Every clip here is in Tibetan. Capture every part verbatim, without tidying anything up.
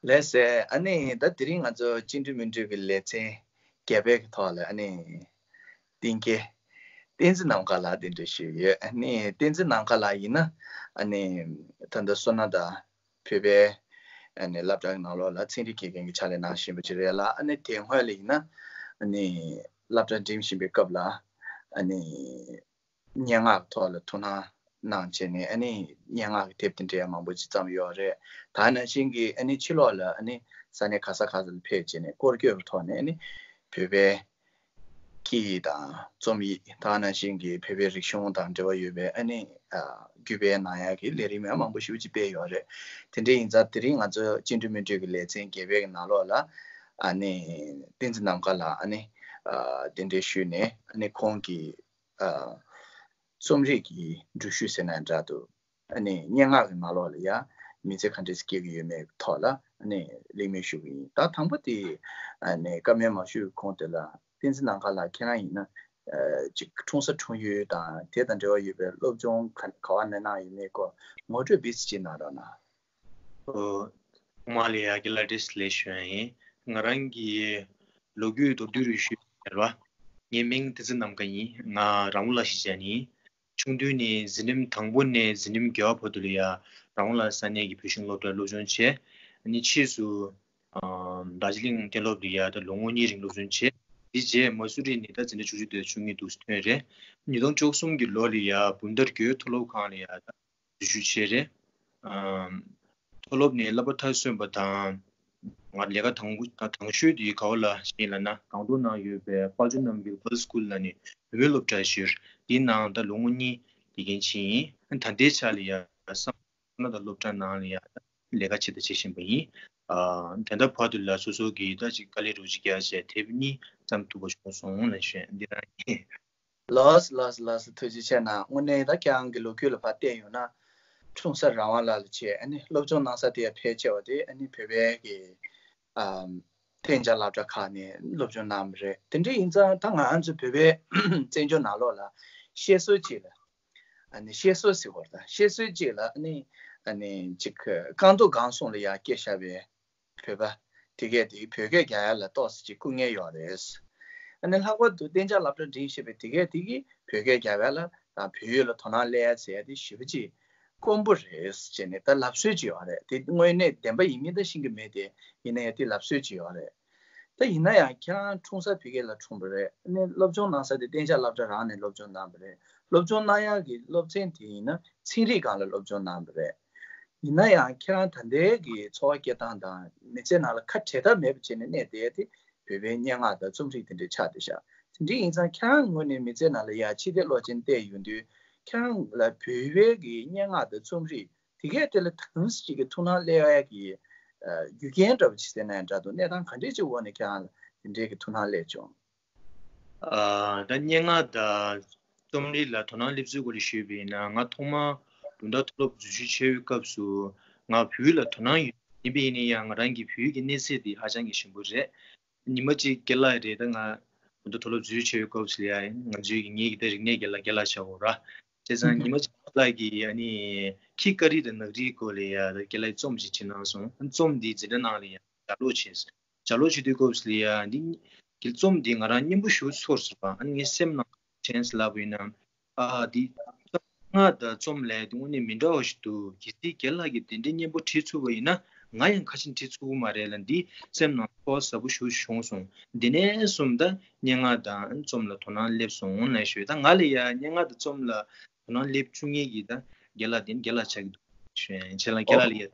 ལགས་སེ། ཨ་ནི་ད་དེ་རིང་ང་ཚོ་བཅིངས་འགྲོལ་མི་འགྲོལ་གྱི་ལེ་ཚན་བརྒྱད་པའི་གི་ཐོག་ལ་ཨ་ནི་གཏིང་སྐྱེས་བསྟན་འཛིན་ནམ་མཁའ་ལགས་གདན་འདྲེན་ཞུས་ཡོད། ཨ་ནི་བསྟན་འཛིན་ནམ་མཁའ་ལགས་ཡིན་ན་ཨ་ནི་ད་ལྟ་བསོད་ནམས་དང་བོད་པའི་ཨ་ནི་སློབ་གྲྭ་གི་ནང་ལོགས་ལ་ཚན་རིག་དགེ་རྒན་གྱི་ཕྱག་ལས་གནང་བཞིན་པ་ཅིག་རེད་ལ། ཨ་ནི་དེ་སྔོན་ལ་ཡིན་ན་ཨ་ནི་སློབ་གྲྭ་འགྲིམ་བཞིན་པའི་སྐབས་ལ་ཨ་ནི་སྙན་ངག་གི་ཐོག་ལ་ཐུགས་སྣང་གནང་བྱས་ནས་ཨ་ནི་སྙན་ངག་གི་དེབ་དེ་འདྲ་མང་པོ་ཅིག་བརྩམས་ཡོད་རེད། ད་ནང་བཞིན་གྱི་ཨ་ནི་ཕྱི་ལོགས་ལ་ཨ་ནི་ས་གནས་ག་ས་ག་ས་ལ་ཕེབས་བྱས་ནས་སྐོར་སྐྱོད་ཀྱི་ཐོག་ནས་ཨ་ནི་བོད་པའི་སྐད་ཡིག་དང་རྩོམ་ཡིག། ད་ནང་བཞིན་གྱི་བོད་པའི་རིག་གཞུང་དང་འབྲེལ་བ་ཡོད་པའི་ཨ་ནི་ཨ་བརྒྱུད་སྤེལ་གནང་ཡག་གི་ལས་རིམ་ཡང་མང་པོ་ཞེ་པོ་ཅིག་སྤེལ་ཡོད་རེད། དེ་འདྲ་ཡིན་ཙང་དེ་རིང་ང་ཚོ་བཅིངས་འགྲོལ་མི་འགྲོལ་གྱི་ལེ་ཚན་བརྒྱད་པའི་གི་ནང་ལོགས་ལ་ཨ་ནི་བསྟན་འཛིན་ནམ་མཁའ་ལགས་ཨ་ནི་ཨ་གདན་འདྲེན་ཞུས་ནས་ཨ་ནི་ཁོང་གི་ཨ་རྩོམ་རིག་གི་འགྲུལ་བཞུད་ཟེར་ན་འདྲ་འདུག་ཨ་ནི་སྙན་ངག་གི་ནང་ལོགས་ལ་ཡང་མི་ཚེ་ག་འདྲས་སྐྱེལ་གྱི་ཡོད་མེད་ཐོག་ལ་ཨ་ནི་གླེང་མོལ་ཞུ་གི་ཡིན། ད་དང་པོ་དེ་ཨ་ནི་བཀའ་མོལ་མ་ཞུས་གོང་དེ་ལ་བསྟན་འཛིན་ནམ་མཁའ་ལགས་ཁྱེད་རང་ཡིན་ན་ཨ་ཅིག་འཁྲུངས་ས་འཁྲུངས་ཡུལ་དང་དེ་དང་འབྲེལ་བ་ཡོད་པའི་སློབ་སྦྱོང་ག་ག་བ་ནས་གནང་ཡོད་མེད་སྐོར་ངོ་སྤྲོད་བིས་ཅིག་གནང་རོགས་གནང་། ཨོ། ཐོག་མ་ལ་ཡ་རྒན་ལགས་བཀྲ་ཤིས་བདེ་ལེགས་ཞུ་ཡ་ཡིན། ང་རང་གི་ལོ་རྒྱུས་མདོར་བསྡུས་རེ་ཞུས་པ་ཡིན་ན། ངའི་མིང་བསྟན་འཛིན་ནམ་མཁའ་ཡིན། ང་ར་མོ་ལ་གཞིས་ཆགས་ནས་ཡིན། ཆུང་དུས་ནས་འཛིན་རིམ་དང་པོ་ནས་འཛིན་རིམ་བརྒྱད་པ་བར་དུ་ལ་ཡ་ར་མོ་ལ་ས་གནས་ཀྱི་བོད་གཞུང་སློབ་གྲྭར་སློབ་སྦྱོང་བྱས། ཨ་ནི་ཕྱིས་སུ་ཨ་རྡོ་རྗེ་གླིང་གཏན་སློབ་ལ་ཡ་ད་ལོ་ངོ་གཉིས་རིང་སློབ་སྦྱོང་བྱས། དེ་རྗེས་མ་སུ་རི་ནས་ད་འཛིན་གྲྭ་བཅུ་གཅིག་དང་བཅུ་གཉིས་འདུག་སེ་ཐོན་རེད། ཉིས་སྟོང་བཅུ་གསུམ་གྱི་ལོ་ལ་ཡ་བུམ་ཐང་དགེ་འོས་མཐོ་སློབ་ཁང་ལ་ཡ་ད་འཛུལ་ཞུགས་བྱས་རེད། ཨམ། མཐོ་སློབ་ནས་བསླབ་པ་མཐར་སོན་པ་དང་། ང་ལས་ཀ་དང་པོ་དང་དང་ཤོས་དེ་ག་བ་ལ་ཞིག་ལབ་ན་སྒང་ཏོག་ནང་ཡོད་པའི་དཔལ་འབྱོར་རྣམ་རྒྱལ་གྷརལ་སི་སི་ཀུལ་ལབ་ནས་བུད་མེད་སློབ་གྲྭ་ཞིག་ཡོད། དེའི་ནང་ད་ལོ་ངོ་གཉིས་དགེ་རྒན་བྱས་ཡིན། ད་ལྟའི་ཆ་ལ་ཡ་བསམ་ན་ད་སློབ་གྲྭ་ནང་ལ་ཡ་ལས་ཀ་བྱེད་ད་བྱེད་བཞིན་པ་ཡིན། ཨ། ད་ལྟ་བར་དུ་ལ་སོ་སོ་གིས་ད་ཅིག་དཀའ་ལས་རོགས་ཅིག་རྒྱག་བྱས་དེབ་གཉིས་བརྩམས་ཐུབ་པ་བྱུང་སོང་ལབ་ཞུ་ཡ་འདི་རང་ཡིན། ལགས་ལགས་ལགས། ཐུགས་རྗེ་ཆེ་གནང་། དངོས་གནས་ད་ཁྱེད་རང་གི་ལོ་རྒྱུས་ལ་ཕར་བལྟས་ཡོང་ན། འཁྲུངས་ས་རང་དབང་ལ་ལ་བྱས་ཨ་ནི་སློབ་སྦྱོང་གནང་ས་དེ་ཡང་ཕལ་ཆེ་བ་དེ་ཨ་ནི་བོད་པའི་གི་ཨམ་གཏན་འཇགས་སློབ་གྲྭ་ཁག་ནས་སློབ་སྦྱོང་གནང་བ་རེད། དེ་འདྲ་ཡིན་ཙང་ད་ང་རང་ཚོ་བོད་པའི་བཙན་བྱོལ་ནང་ལོགས་ལ་བཤད་སྲོལ་ཅིག་ལ་ཨ་ནི་བཤད་སྲོལ་ཟེར་བ་དང་བཤད་སྲོལ་ཅིག་ལ་ཨ་ནི་ཨ་ནི་ཅིག་རྐང་རྡོ་སྒང་གསུམ་ལ་ཡར་སྐྱེས་བཞག་པའི་བོད་པ་དེ་གས་དེ་བོད་སྐད་རྒྱག་ཡ་ལ་ཏོག་ཙམ་ཅིག་སྐུ་ངལ་ཡོད་རེད། ཨ་ནི་ལྷག་པར་དུ་གཏན་འཇགས་སློབ་གྲྭ་འགྲིམས་ཤེས་པའི་དེ་གས་དེ་གིས་བོད་སྐད་རྒྱག་ཡ་ལ་དང་བོད་ཡིག་ལ་དོ་སྣང་སླེབས་ཡ་ཟེར་ཡ་དེ་ཞེ་པོ་ཅིག་དཀོན་པོ་རེད་ཅེས་ནས་ད་ལབ་སྲོལ་ཅིག་ཡོད་རེད། དེ་དངོས་གནས་བདེན་པ་ཡིན་མིན་ད་ཤེས་ཀྱི་མེད་དེ་ཡིན་ན་ཡང་དེ་ལབ་སྲོལ་ཅིག་ཡོད་རེད། ད་ཡིན་ན་ཡང་ཁྱེད་རང་འཁྲུངས་ས་བོད་སྐད་ལ་འཁྲུངས་པ་རེད། ཨ་ནི་སློབ་སྦྱོང་གནང་ས་དེ་གཏན་འཇགས་སློབ་གྲྭ་རང་ནས་སློབ་སྦྱོང་གནང་བ་རེད། སློབ་སྦྱོང་གནང་ཡག་གི་སློབ་ཚན་དེ་ཡིན་ན་ཚན་རིག་སྒང་ལ་སློབ་སྦྱོང་གནང་བ་རེད། ཡིན་ན་ཡང་ཁྱེད་རང་ད་ལྟའི་གི་འཚོ་བ་སྐྱེལ་སྟངས་དང་མི་ཚེ་ནང་ལ་ཁ་བྲལ་ཐབས་མེད་པ་བྱས་ནས་གནས་བསྡད་དེ་བོད་པའི་སྙན་ངག་དང་རྩོམ་རིག་དེ་འདྲའི་ཆགས་བསྡད་ཤག་དེ་འདྲ་ཡིན་ཙང་ཁྱེད་རང་ངོས་ནས་མི་ཚེ་ནང་ལ་ཡ་ཕྱི་བལྟས་བློ་ཅན་བལྟས་ཡོང་དུས་ཁྱེད་རང་ལ་བོད་པའི་གི་སྙན་ངག་དང་རྩོམ་རིག་དེ་གས་དེ་ལ་དམ་ཟིག་གི་ཐུགས་སྣང་སླེབས་ཡ་གི་རྒྱུ་རྐྱེན་འདྲ་པོ་ཅིག་ཟེར་ན་ཡང་འདྲ་འདུག་གནས་སྟངས་ག་འདྲས་ཅིག་འོག་ནས་ཁྱེད་རང་ལ་དེ་འདྲའི་གི་ཐུགས་སྣང་སླེབས་བྱུང་། ཨ། ད་སྙན་ངག་དང་རྩོམ་རིག་ལ་དོ་སྣང་སླེབས་ཚུལ་སྐོར་ལ་ཞུས་པ་ཡིན་ན་ང་ཐོག་མར་དགུན་ཁ་མཐོ་སློབ་འཛུལ་ཞུགས་བྱས་པའི་སྐབས་སུ་ང་བོད་ཡིག་ལ་དོ་སྣང་ཡོད་ཡིན་པ་ཡིན་ན་ཡང་ང་རང་གི་བོད་ཡིག་གི་གནས་ཚད་དེ་ཧ་ཅང་གི་ཞན་པོ་རེད། ཉི་མ་གཅིག་རྒན་ལགས་རེད། ད་ང་དགུན་ཁ་མཐོ་སློབ་འཛུལ་ཞུགས་བྱས་པའི་སྐབས་སུ་ཡ་ང་ཚོའི་གི་ངེད་ཀྱི་ད་རིག་གནས་རྒན་ལགས་རྒན་ལགས་བྱ་འོ་ར་བྱས་ཙང་ཉི་མ་གཅིག་རྒན་ལགས་ཀྱིས་ཨ་ནི་ཁྱི་ཀ་རི་དང་ནག་རིའི་སྐོར་ལ་ཡ་ད་རྒན་ལགས་ཀྱིས་རྩོམ་ཞིག་བྲིས་གནང་སོང་། རྩོམ་འདི་འཛིན་གྲྭ་ནང་ལ་ཡ་ལྗགས་ཀློག་བྱས། ལྗགས་ཀློག་བྱེད་དུས་སྐབས་སུ་ལ་ཡ་འདི་གི་རྩོམ་འདི་ང་རང་སྙན་པོ་ཞེ་པོ་ཚོར་སོང་བ། ཨ་ནི་ངའི་སེམས་ནང་དྲན་སོང་ལབ་པ་ཡིན་ན། ཨ་འདི་སྙན་ངག་དང་རྩོམ་ལས་དེ་དངོས་གནས་མི་འདྲ་བ་ཞིག་འདུག་གལ་སྲིད་རྒན་ལགས་ཀྱིས་དེ་འདྲའི་སྙན་པོ་བྲིས་ཚུགས་པ་ཡིན་ན་ང་ཡང་ཁ་ཤས་བྲིས་ཚུགས་ཀྱི་མ་རེད་ལབ་འདི་སེམས་ནང་ཚོར་བ་ཟབ་པོ་ཞེ་པོ་བྱུང་སོང་། འདི་ནས་བཟུང་ད་སྙན་ངག་དང་རྩོམ་ལ་དོ་སྣང་སླེབས་སོང་ལབ་ཞུ། ད་ང་ལ་ཡ་སྙན་ངག་དང་རྩོམ་ལ་དོ་སྣང་སླེབས་བཅུག་མཁན་གྱི་ད་རྒན་ལགས་དེ་ནི་རྒན་ལགས་ཆགས་ཀྱི་འདུག་ཞུ་ཡ་ཡིན། ཁྱེད་ལ་རྒན་ལགས་ལ་ཡ།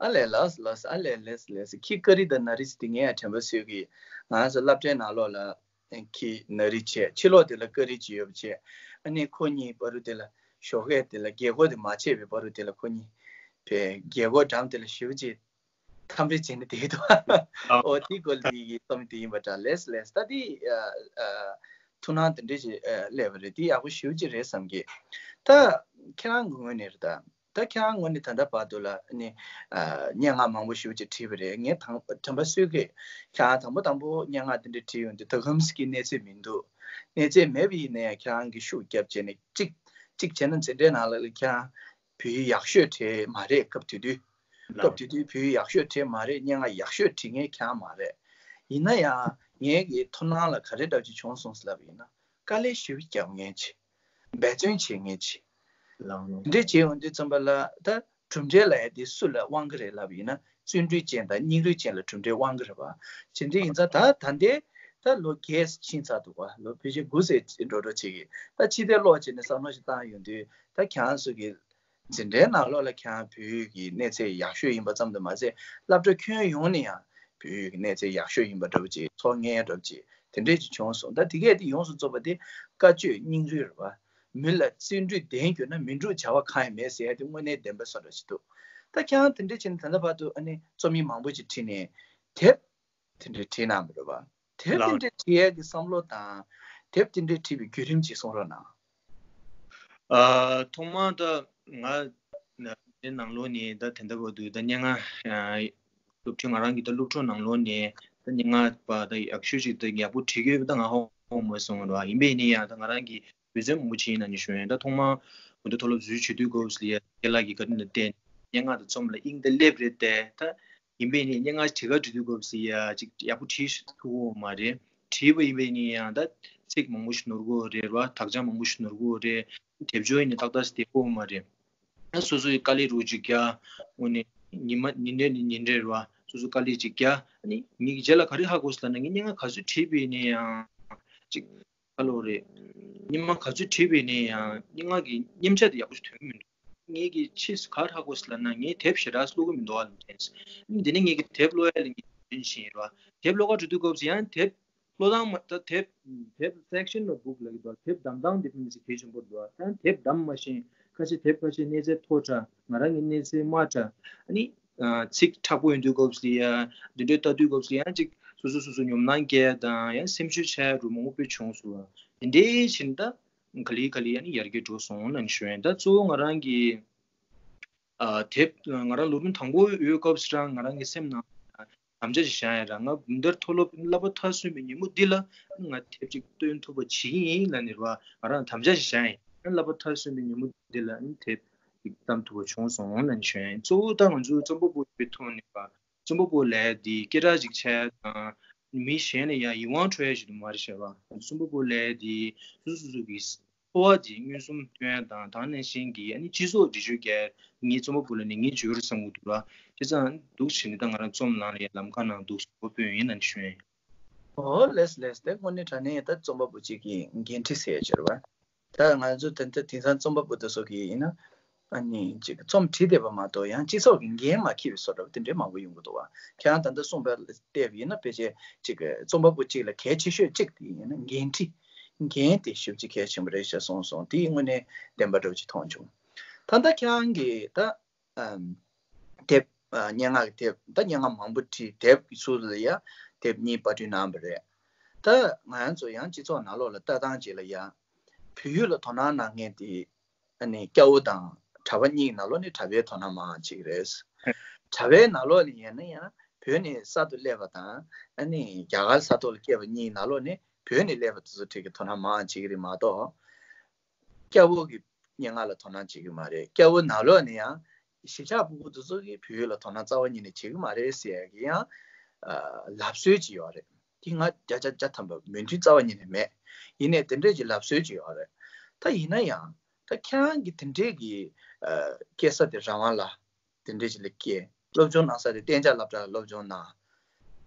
ཨ་ལས་ལགས་ལགས། ཨ་ལས་ལགས་ལགས། ཁྱི་ཀ་རི་དང་ནག་རི་ཟེར་དེ་ངས་ཡང་དྲན་པ་གསོས་ཀྱི། ང་ཚོ་སློབ་གྲྭའི་ནང་ལོགས་ལ་ཁྱི་ནག་རི་བྱས། ཕྱི་ལོགས་དེ་ལ་ཀ་རི་ཅིག་ཡོད་པ་བྱས། ཨ་ནི་ཁོ་གཉིས་བར་དུ་དེ་ལ་ཞོགས་ཀས་དེ་ལ་རྒྱལ་སྒོ་དེ་མ་ཕྱེས་པའི་བར་དུ་དེ་ལ་ཁོ་གཉིས་བས་རྒྱལ་སྒོ་འགྲམ་དེ་ལ་ཞེ་པོ་ཅིག་འཐམ་རེས་བྱས་ནས་བསྡད་འདུག་ཨོ་དེའི་སྐོར་དེ་གི་རྩོམ་དེ་ཡིན་པ་འདྲ། ལགས་ལགས། ད་དེ་ཨ་ཨ་ཐུགས་སྣང་དེ་འདྲས་ཅིག་ཨ་སླེབས་པ་རེད། དེ་ཡག་པོ་ཞེ་པོ་ཅིག་རེད་བསམ་གི། ད་ཁྱེད་རང་གི་ངོས་ནས་རེད་ད། ད་ཁྱེད་རང་ངོས་ནས་ད་ལྟ་བར་དུ་ལ་ནི་ཨ་སྙན་ངག་མང་པོ་ཞེ་པོ་ཅིག་བྲིས་པ་རེད། ངས་དང་དྲན་པ་གསོས་གི། ཁྱེད་རང་དང་པོ་དང་པོ་སྙན་ངག་དེ་འདྲ་བྲིས་ཡོང་དུས་ད་གམ་སི་ཀྱི་གནས་ཚད་མི་འདུག་གནས་ཚད་མེད་པ་ཡིན་ན་ཡང་ཁྱེད་རང་གིས་ཤུགས་བརྒྱབ་བྱས་ནས་གཅིག་གཅིག་བྱས་ན་འཛིན་གྲྭའི་ནང་ལ་ཁྱེད་རང་བོད་ཡིག་ཡག་ཤོས་བྲིས་མ་རེད། སྐབས་དེ་དུས་ སྐབས་དེ་དུས་བོད་ཡིག་ཡག་ཤོས་བྲིས་མ་རེད། སྙན་ངག་ཡག་ཤོས་བྲིས་མཁན་ཁྱེད་རང་མ་རེད། ཡིན་ན་ཡང་ངའི་གི་ཐུགས་སྣང་ལ་ག་རེ་འདྲ་ཅིག་བྱུང་སོང་ཟེར་ལབ་ཡིན་ན། དཀའ་ལས་ཞེ་པོ་རྒྱབ་མཁན་ཅིག་འབད་བརྩོན་བྱེད་མཁན་ཅིག་ལགས་ལགས། འདི་བྱེད་ཡོང་དུས་ཙམ་པ་ལ་ད་གྲུབ་འབྲས་ལབ་ཡ་དེ་སུ་ལ་དབང་གི་རེད་ལབ་ཡིན་ན། བརྩོན་འགྲུས་ཅན་དང་སྙིང་རུས་ཅན་ལ་གྲུབ་འབྲས་དབང་གི་རེད་པ། བྱེད་འདི་ཡིན་ཙང་ད་ད་ལྟའི་ད་ལོ་བརྒྱད་ཕྱིན་ཚར་འདུག་པ། ལོ་ཕལ་ཆེར་དགུ་ཙམ་འགྲོ་འགྲོ་བྱེད་ཀྱི། ད་ཕྱི་བལྟས་ཀློག་བྱས་ནས་བསམ་བློ་ཞིག་བཏང་ཡོང་དུས། ད་ཁྱེད་རང་ཚོ་གི་འཛིན་གྲྭའི་ནང་ལོགས་ལ་ཁྱེད་རང་བོད་ཡིག་གི་གནས་ཚད་ཡག་ཤོས་ཡིན་པ་ཙམ་དུ་མ་ཟད། སློབ་གྲྭ་ཁྱོན་ཡོངས་ནས་ཡང་བོད་ཡིག་གི་གནས་ཚད་ཡག་ཤོས་ཡིན་པ་འདྲ་པོ་ཅིག་ཚོར་མཁན་འདྲ་པོ་ཅིག་དེ་འདྲས་ཅིག་བྱུང་སོང་། ད་དེ་གས་དེ་ཡོངས་སུ་རྫོགས་པ་དེ་དཀའ་སྤྱོད་སྙིང་རུས་རེད་པ། མི་ལ་བརྩོན་འགྲུས་ལྡན་གྱུར་ན། མི་འགྲུབ་བྱ་བ་གང་ཡང་མེད་ཟེར་ཡ་དེ་དངོས་གནས་བདེན་པ་བཟོ་འདྲ་ཞིག་འདུག་ད་ཁྱེད་རང་དེ་འདྲས་བྱས་ནས་ད་ལྟ་བར་དུ་ཨ་ནི་རྩོམ་ཡིག་མང་པོ་ཅིག་བྲིས་ནས་དེབ་དེ་འདྲས་བྲིས་གནང་བ་རེད་པ། དེབ་དེ་ལགས། འདྲས་བྲིས་ཡས་ཀྱི་བསམ་བློ་དང་། དེབ་དེ་འདྲས་བྲིས་པའི་བརྒྱུད་རིམ་ཅིག་གསུང་རོགས་གནང་། ཨ། ཐོག་མར་ད་ང་ནས་ནང་ལོགས་ནས་ད་དེ་འདྲ་བར་དུ་ད་སྙན་ངག་ཨ། སློབ་ཁྲིད། ང་རང་གི་ད་སློབ་ཕྲུག་ནང་ལོགས་ནས་ད་སྙན་ངག་པ་ད་ཡག་ཤོས་ཅིག་ད་ཡག་པོ་བྲིས་ཡོད་པ་ད་ང་ཧ་གོ་མ་སོང་ར། ཡིན་པས་ནི་ཡང་ད་ང་རང་གི་འབད་བརྩོན་མང་པོ་བྱས་ཡིན་ན་ནི་ཞུ་ཡིན། ད་ཐོག་མར་འོ་ད་མཐོ་སློབ་འཛུལ་བྱེད་དུས་སྐབས་སུ་ཡ་རྒན་ལགས་ཀྱི་བཀའ་དྲིན་ལ་བརྟེན་སྙན་ངག་དང་རྩོམ་ལ་དབྱིངས་ད་སླེབས་རེད་དེ། ད་ཡིན་པས་ནི་སྙན་ངག་བྲིས་ག་འགྲོ་དུས་སྐབས་སུ་ཡ་ཅིག་ཡག་པོ་བྲིས་ཐུབ་ཀྱི་ཡོད་མ་རེད། བྲིས་པ་ཡིན་པས་ནི་ཡང་ད་ཚིག་མང་པོ་ཞིག་ནོར་གྱི་ཡོད་རེད་བ། དག་ཆ་མང་པོ་ཞིག་ནོར་གྱི་ཡོད་རེད། དེབ་སྦྱོར་ཡིན་ནི་ཏག་ཏག་ཞིག་བསྡད་ཀྱི་ཡོད་མ་རེད། ཨ། སོ་སོའི་དཀའ་ལས་རུ་ཅིག་རྒྱག་དངོས་གནས་ཉི་མ་ཉིན་རེ་ནས་ཉིན་རེ་རེད་བ། སོ་སོ་དཀའ་ལས་ཅིག་རྒྱག་ཨ་ནི་ངས་རྗེས་ལ་ག་རེ་ཧ་གོ་སོང་ལབ་ན། ངས་སྙན་ངག་ག་ཚོད་བྲིས་པ་ཡིན་ནའི་ཡང་ཅིག་ཁ་ལོ་རེད། སྙན་ངག་ག་ཚོད་བྲིས་པ་ཡིན་ནའི་ཡང་སྙན་ངག་གི་མཉེན་ཆ་དེ་ཡག་པོ་ཞིག་ཐོན་གྱི་མི་འདུག་ངས་ཀྱི་ཕྱིས་སུ་ག་རེ་ཧ་གོ་སོང་ལབ་ན། ངས་དེབ་ཞེ་དྲག་ཀློག་གི་མི་འདུག་ཨ་ལབ་དྲན་སོང་། ཨ་ནི་དེ་ནས་ངས་ཀྱི་དེབ་ཀློག་ཡ་ལ་ངས་དོན་བྱས་ཡིན་ར། དེབ་ཀློག་ག་འགྲོ་དུས་སྐབས་སུ་ཡང་དེབ་ཀློག་སྟངས་མ། ད་དེབ་དེབ་section of book ལབ་ཀྱི་འདུག་དེབ་བདམས་སྟངས་དེ་ཕན་ཚུན་གལ་ཆེན་པོ་འདུག་ད་དེབ་བདམས་མ་ཤེས། ཁ་ཤས་དེབ་ཁ་ཤས་གནས་ཚད་མཐོ་དྲགས། ང་རང་གི་གནས་ཚད་དམའ་དྲགས། ཨ་ནི་ཚིག་མཁྲེགས་པོ་ཡོང་དུས་སྐབས་སུ་ཡ། འདི་འདྲའི་ལྟ་དུས་སྐབས་སུ་ཡང་ཅིག་སོ་སོ་སོ་སོ་ཉོབ་སྣང་སྐྱེ་ཡ་དང་། ཡང་སེམས་ཤུགས་ཆག་ཡ་རུ་མང་པོ་དཔེ་བྱུང་སོང་བ། དེ་འདྲའི་ཕྱིན་ད་ག་ལེ་ག་ལེ་ཡང་ཡར་རྒྱས་འགྲོ་སོང་ལབ་ནས་ཞུ་ཡ་ཡིན། ད་གཙོ་བོ་ང་རང་གི་ཨ། དེབ་ང་རང་ལོ་རིམ་དང་པོ་ཡོད་སྐབས་སུ་རང་ང་རང་གི་སེམས་ནང་དམ་བཅའ་ཞིག་བཞག་ཡ་ར། ང་འདིར་མཐོ་སློབ་བསླབ་པ་མཐར་སོན་པའི་ཉིན་མོ་འདི་ལ་ང་དེབ་ཅིག་བཏོན་ཐུབ་པ་བྱེད་ཀྱི་ཡིན་ལབ་ནས་ར། ང་རང་དམ་བཅའ་ཞིག་བཞག་ཡིན། བསླབ་པ་མཐར་སོན་པའི་ཉིན་མོ་འདི་ལ་ནི་དེབ་ཅིག་བདམས་ཐུབ་པ་བྱུང་སོང་ལབ་ནས་ཞུ་ཡ་ཡིན། གཙོ་བོ་ད་ང་ཚོ་རྩོམ་པ་པོ་ཡིན་པའི་ཐོག་ནས་ར། རྩོམ་པ་པོ་ལབ་ཡ་འདི་སྐད་གྲགས་ཅིག་ཆགས་ཡ་དང་མི་གཞན་ལ་ཡང་ཡིད་དབང་འཕྲོག་ཡ་ཞིག་ཏུ་མ་རེད་ཤག་པ། རྩོམ་པ་པོ་ལབ་ཡ་འདི་སོ་སོ་སོ་སོ་གི་འཚོ་བ་འདི་མངོན་སུམ་སྟོན་ཡ་དང་། དེ་ནང་བཞིན་གྱི་ཨ་ནི་སྤྱི་ཚོགས་འབྲེལ་མཐུད་རྒྱག་ཡ་ངའི་རྩོམ་པ་པོ་ལབ་ནས་ངས་བརྗོད་རེད་བསམ་གྱི་འདུག་ལ། བྱས་ཙང་འདུག་བྱས་ནས་ད་ང་རང་རྩོམ་ནང་ལ་ཡང་ལམ་ཁ་ནང་འདུག་སེ་འགོ་དཔོན་ཡིན་ལབ་ནས་ཞུ་ཡ་ཡིན། ཨོ་ལེས་ལེས། དེ་དངོས་གནས་དྲང་གནས་ད་རྩོམ་པ་པོ་གཅིག་གི་འགན་འཁྲི་ཟེར་ཡ་ཅིག་རེད་པ། ད་ང་ཚོ་ད་ལྟ་དེང་སང་རྩོམ་པ་པོ་དེ་ཚོ་གི་ཡིན་ན། ཨ་ནི་ཅིག་རྩོམ་བྲིས་བསྡད་པ་མ་གཏོགས་ཡང་སྤྱི་ཚོགས་ཀྱི་འགན་མ་འཁྱེར་བའི་བཟོ་འདྲ་བ་དེ་འདྲའི་མང་པོ་ཡོང་གི་འདུག་བ། ཁྱེད་རང་ད་ལྟ་གསུངས་པ་ལ་བལྟས་པ་ཡིན་ན། ཕལ་ཆེར་ཅིག་རྩོམ་པ་པོ་གཅིག་ལ་གལ་ཆེ་ཤོས་གཅིག་དེ་ཡིན་ན་འགན་འཁྲི། འགན་དེ་ཞེ་པོ་ཅིག་གལ་ཆེན་པོ་རེད་ཤག་གསུངས་སོང་། དེ་དངོས་གནས་བདེན་པ་འདྲ་བོ་ཅིག་མཐོང་བྱུང་། ད་ལྟ་ཁྱེད་རང་གིས་ད་ཨམ། དེབ། ཨ། སྙན་ངག་གི་དེབ། ད་སྙན་ངག་མང་པོ་བྲིས། དེབ་ཀྱི་ཚུལ་ལ་ཡ་དེབ་གཉིས་པར་སྐྲུན་གནང་བ་རེད། ད་ང་རང་ཚོ་ཡང་སྤྱི་ཚོགས་ནང་ལོགས་ལ་ལྟ་སྟངས་ཅིག་ལ་ཡ། བོད་ཡིག་ལ་དོ་སྣང་གནང་མཁན་དེ་ཨ་ནི་སྐྱ་བོ་དང་གྲྭ་པ་གཉིས་ནང་ལོགས་ནས་གྲྭ་པའི་དོ་སྣང་མང་བ་ཅིག་རེད། གྲྭ་པའི་ནང་ལོགས་ནས་ཡིན་ན་ཡང་བོད་ནས་གསར་དུ་སླེབས་པ་དང་། ཨ་ནི་རྒྱ་གར་ས་ཐོག་ལ་སྐྱེས་པ་གཉིས་ནང་ལོགས་ནས་བོད་ནས་སླེབས་པ་དེ་ཚོ་ཐད་ཀྱི་དོ་སྣང་མང་བ་བྱེད་ཀྱི་རེད་མ་གཏོགས། སྐྱ་བོ་གི་སྙན་ངག་ལ་དོ་སྣང་བྱེད་ཀྱི་མ་རེད། སྐྱ་བོ་ནང་ལོགས་ནས་ཡང་གཞིས་ཆགས་ཕྲུ་གུ་དེ་ཚོ་གིས་བོད་ཡིག་ལ་དོ་སྣང་རྩ་བ་ཉིད་ནས་བྱེད་ཀྱི་མ་རེད་ཟེར་ཡ་གི་ཡང་ལབ་སྲོལ་ཅིག་ཡོད་རེད། དེ་ང་བརྒྱ་ཆ་བརྒྱ་ཐམ་པ་མོས་མཐུན་རྩ་བ་ཉིད་ནས་མེད། ཡིན་ནའི་དེ་འདྲས་ཀྱི་ལབ་སྲོལ་ཅིག་ཡོད་རེད། ད་ཡིན་ན་ཡང་ད་ཁྱེད་རང་གིས་དེ་འདྲས་ཀྱི་སྐྱེ་ས་དེ་རང་དབང་ལ། དེ་འདྲས་ཅིག་ལ་སྐྱེས། སློབ་སྦྱོང་གནང་ས་དེ་གཏན་འཇགས་སློབ་གྲྭ་ལ་སློབ་སྦྱོང་གནང་།